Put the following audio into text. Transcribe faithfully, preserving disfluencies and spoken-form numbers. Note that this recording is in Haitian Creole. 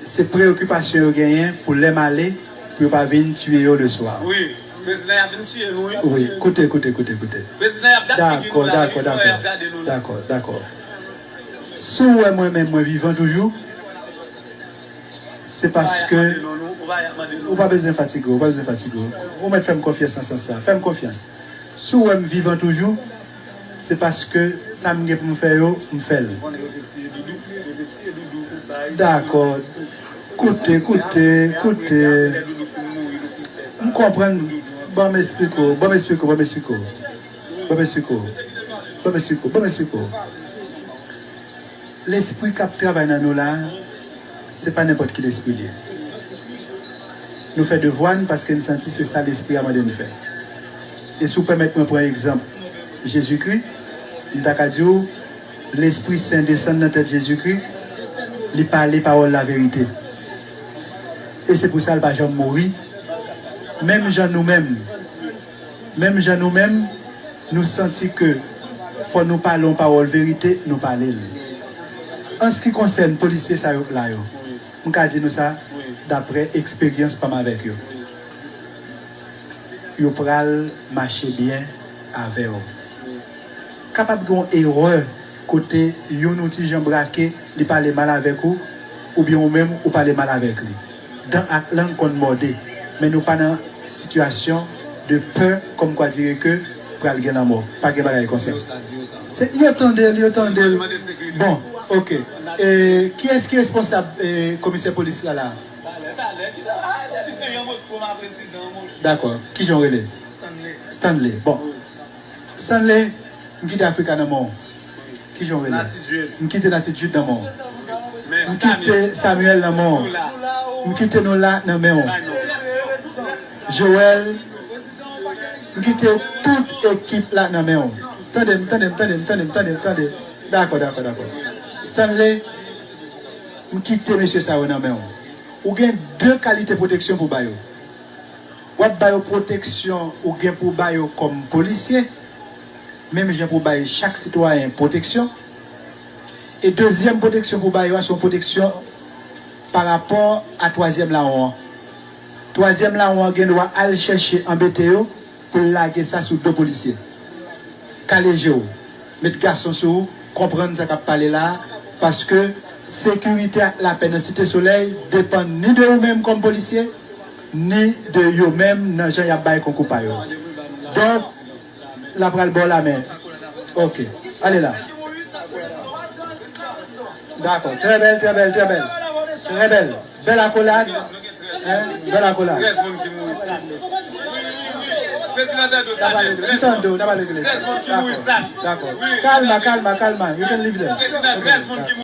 Se preyokipasyon yo genyen pou lè m ale, pou yo pa vin tiye yo le swa. Wi, prezidan y ap vin tiye nou, wi. Wi, koute, koute, koute, koute. Prezidan y ap dat figi nou la, wi, y ap gade nou la. Dakò, dakò. Si w wè mwen menm mwen vivan toujou, se paske ou pa bezwen fatige w, ou pa bezwen fatige w. Ou mèt fè m konfyans nan sans sa. Fè m konfyans. Si w wè m vivan toujou, se paske sa m gen pou m fè yo, m fè l. Dakò. Koute, koute, koute. M konprann. Ban m esplike w, ban m esplike w, ban m esplike w. Ban m esplike w. Ban m esplike w, ban m esplike w. Lespri k ap travay nan nou la, se pa nenpòt ki lespri l ye. Nou fè devwa n paske n santi se sa Lespri a mande n fè. E si w pèmèt mwen pran egzanp Jezikri, m ta ka di w, Lespri Sen desann nan tèt Jezikri, li pale pawòl laverite. E se pou sa l pa janm mouri. Menm jan nou menm, menm jan nou menm, nou santi ke fò nou pale yon pawòl verite, nou pale l. An se ki konsène polisye sa yo k la yo, m ka di nou sa, daprè eksperyans pa m avèk yo. Yo pral mache byen avè w. Kapab gen yon erè kote youn ou ti jan brake, li pale mal avèk ou, oubyen ou menm ou pale mal avèk li. Dan ak lang konn mòde, men nou pa nan sitiyasyon de pè, kòmkwa dire ke pral gen lanmò. Pa gen bagay konsa. Se, yo tande l, yo tande l. Bon, oke. E, kiyès ki responsab, e, komisè polis la la? Dakò. Kijan w rele? Stanley. Bon. Stanley, m kite Africa nan men w. Kijan w rele? M kite Natitude nan men w. M kite Samuel nan men w. M kite nou la nan men w. Joel, m kite tout ekip la nan men w. Tande m, tande m, tande m, tande m, tande m, tande. Dakò, dakò, dakò. Stanley, m kite mesye sa yo nan men w. Ou gen de kalite pwoteksyon pou ba yo. W ap ba yo pwoteksyon ou gen pou ba yo kòm polisye, menm jan pou bay chak sitwayen pwoteksyon. E dezyèm pwoteksyon pou ba yo a, se yon pwoteksyon pa rapò a twazyèm lawon an. Twazyèm lawon an gen dwa al chèche anbete yo pou l lage sa sou do polisye. Kale je w. Met gason sou ou, konprann sa k ap pale la a, paske sekirite ak lapè nan Site Solèy depann ni de ou menm kòm polisye, ni de yo menm nan jan y ap bay konkou pa yo. Donk, l ap pral ba w lamen. Oke. Ale la. Dakò. Trè bèl, trè bèl, trè bèl. Trè bèl. Bèl akolad. Hein? Bèl akolad. Trèz moun ki mouri sa. Prezidan Tando sa nèt. M tande w, n ap regle sa. Dakò. Dakò. Kalma, kalma, kalma. You can leave there. Prezidan, trèz moun ki mouri.